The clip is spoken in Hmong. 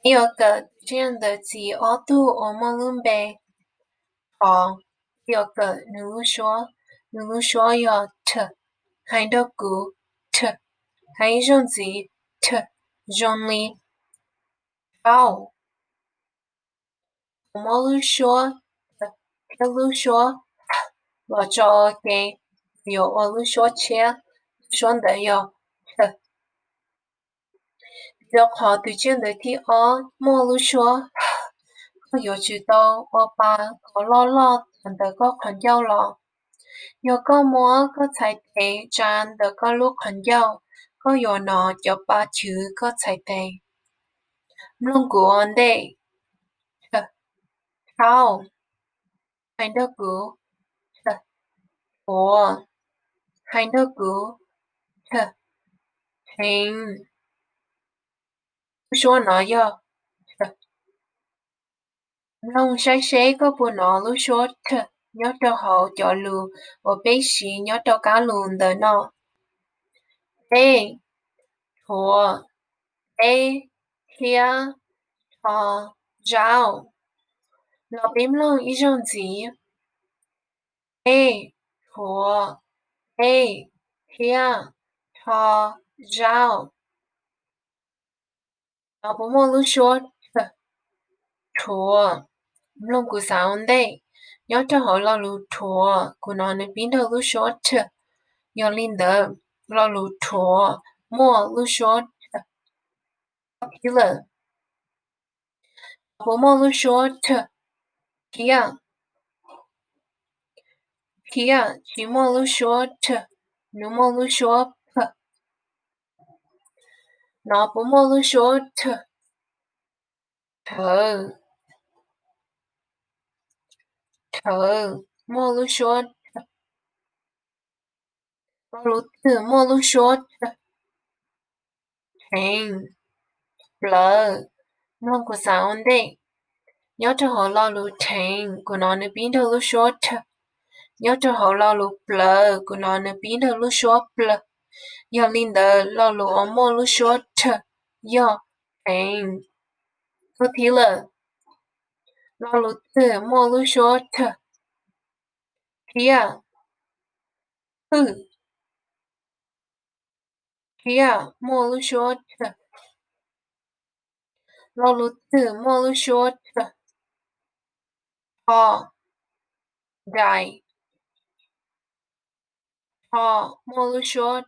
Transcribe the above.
Peb yuav kawm tus tsiaj ntawv txi ob tug uas muaj lub npe Thov. Peb yuav kawm nws lub suab, nws lub suab yog T. Hais nrog kuv, T. Hais ib zaug ntxiv, T, zoo li. Thov. Kuv muab lub suab T thiab lub suab H los tso ua ke, yuav ua lub suab tshiab, lub suab ntawd yog T. Rau qhov tus tsiaj ntawv thib ob muaj lub suab H, koj yuav tsum tau ua pa kom loj loj tawm ntawm koj qhov ncauj los. Yog koj muab koj txhais tes tsa ntawm koj lub qhov ncauj, koj yuav hnov cov pa chwv koj txhais tes. Mloog kuv ua ntej, T, thov. Hais nrog kuv, T, thuav. Hais nrog kuv, T, theev. Lub suab no yog T. Mloog saib seb koj puas hnov lub suab T nyob rau hauv cov lus uas peb siv nyob rau kab lus ntawm no. Peb, thuav, peb, thiab, tho, zaum. Los peb mloog ib zaug ntxiv. Peb, thuav, peb, thiab, tho, zaum. Nov puas muaj lub suab T? Thuav. Mloog kuv xav ua ntej. Nyob rau hauv lo lus thuav, kuv hnov nws pib nrog lub suab T. Yog li ntawd, lo lus thuav muaj lub suab T. Koj thib lawm. Nov puas muaj lub suab T? Thiab. Thiab tsis muaj lub suab T, nws muaj lub suab P. Nov puas muaj lub suab T? Thawv. Thawv muaj lub suab T. Lo lus twg muaj lub suab T? Theev, plawv. Mloog kuv xav ua ntej. Nyob rau hauv lo lus theev, kuv hnov nws pib nrog lub suab T. Nyob rau hauv lo lus plawv, kuv hnov nws pib nrog lub suab pl. Yog li ntawd, lo lus uas muaj lub suab T yog theev. Koj thib lawm. Lo lus twg muaj lub suab T? Thiab. Hwj. Thiab muaj lub suab T. Lo lus twg muaj lub suab T? Tho, dais. Tho muaj lub suab